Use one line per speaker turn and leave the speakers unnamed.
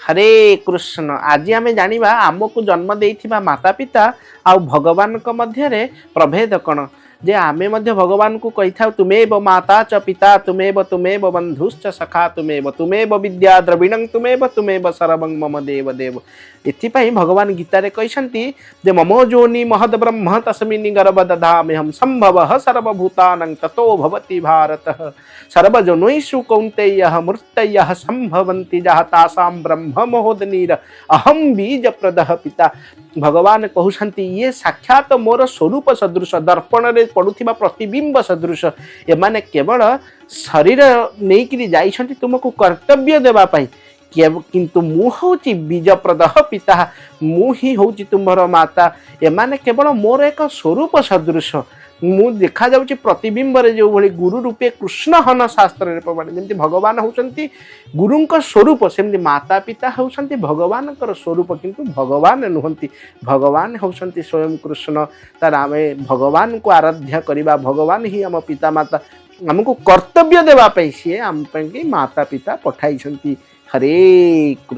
ହରେ କୃଷ୍ଣ। ଆଜି ଆମେ ଜାଣିବା ଆମକୁ ଜନ୍ମ ଦେଇଥିବା ମାତା ପିତା ଆଉ ଭଗବାନଙ୍କ ମଧ୍ୟରେ ପ୍ରଭେଦ କ'ଣ। ଯେ ଆମେ ମଧ୍ୟ ଭଗବାନଙ୍କୁ କହିଥାଉ, "ତୁମେବ ମାତା ଚ ପିତା ତୁମେବ, ତୁମେବ ବନ୍ଧୁଶ୍ଚ ସଖା ତୁମେବ, ତୁମେବ ବିଦ୍ୟା ଦ୍ରବିଣଂ ତୁମେବ, ତୁମେବ ସର୍ବଂ ମମ ଦେବ ଦେବ।" ଏଥିପାଇଁ ଭଗବାନ ଗୀତାରେ କହିଛନ୍ତି ଯେ "ମମ ଯୋନି ମହଦ ବ୍ରହ୍ମ ତସ୍ମିନ୍ ଗର୍ଭ ଦଧାମ୍ୟହಂ, ସମ୍ଭବ ସର୍ବଭୂତାନାଂ ତତୋ ଭବତି ଭାରତ। ସର୍ବଯୋନିଷୁ କୌନ୍ତେୟ ମୂର୍ତ୍ତୟଃ ସମ୍ଭବନ୍ତି ଯାଃ, ତାସାಂ ବ୍ରହ୍ମ ମହୋଦଧିର ଅହଂ ବୀଜ ପ୍ରଦଃ ପିତା।" ଭଗବାନ କହୁଛନ୍ତି, ଇଏ ସାକ୍ଷାତ ମୋର ସ୍ୱରୂପ ସଦୃଶ, ଦର୍ପଣରେ ପଡ଼ୁଥିବା ପ୍ରତିବିମ୍ବ ସଦୃଶ। ଏମାନେ କେବଳ ଶରୀର ନେଇକିରି ଯାଇଛନ୍ତି ତୁମକୁ କର୍ତ୍ତବ୍ୟ ଦେବା ପାଇଁ, କିନ୍ତୁ ମୁଁ ହେଉଛି ବୀଜପ୍ରଦଃ ପିତା, ମୁଁ ହିଁ ହେଉଛି ତୁମର ମାତା। ଏମାନେ କେବଳ ମୋର ଏକ ସ୍ୱରୂପ ସଦୃଶ। ମୁଁ ଦେଖାଯାଉଛି ପ୍ରତିବିମ୍ବରେ ଯେଉଁଭଳି, ଗୁରୁ ରୂପେ କୃଷ୍ଣ ହନ ଶାସ୍ତ୍ରରେ ପ୍ରମାଣ। ଯେମିତି ଭଗବାନ ହେଉଛନ୍ତି ଗୁରୁଙ୍କ ସ୍ୱରୂପ, ସେମିତି ମାତା ପିତା ହେଉଛନ୍ତି ଭଗବାନଙ୍କର ସ୍ୱରୂପ, କିନ୍ତୁ ଭଗବାନ ନୁହନ୍ତି। ଭଗବାନ ହେଉଛନ୍ତି ସ୍ୱୟଂ କୃଷ୍ଣ। ତାର ଆମେ ଭଗବାନଙ୍କୁ ଆରାଧ୍ୟ କରିବା। ଭଗବାନ ହିଁ ଆମ ପିତାମାତା। ଆମକୁ କର୍ତ୍ତବ୍ୟ ଦେବା ପାଇଁ ସିଏ ଆମ ପାଇଁ ମାତା ପିତା ପଠାଇଛନ୍ତି। ହରେ କୃଷ୍ଣ।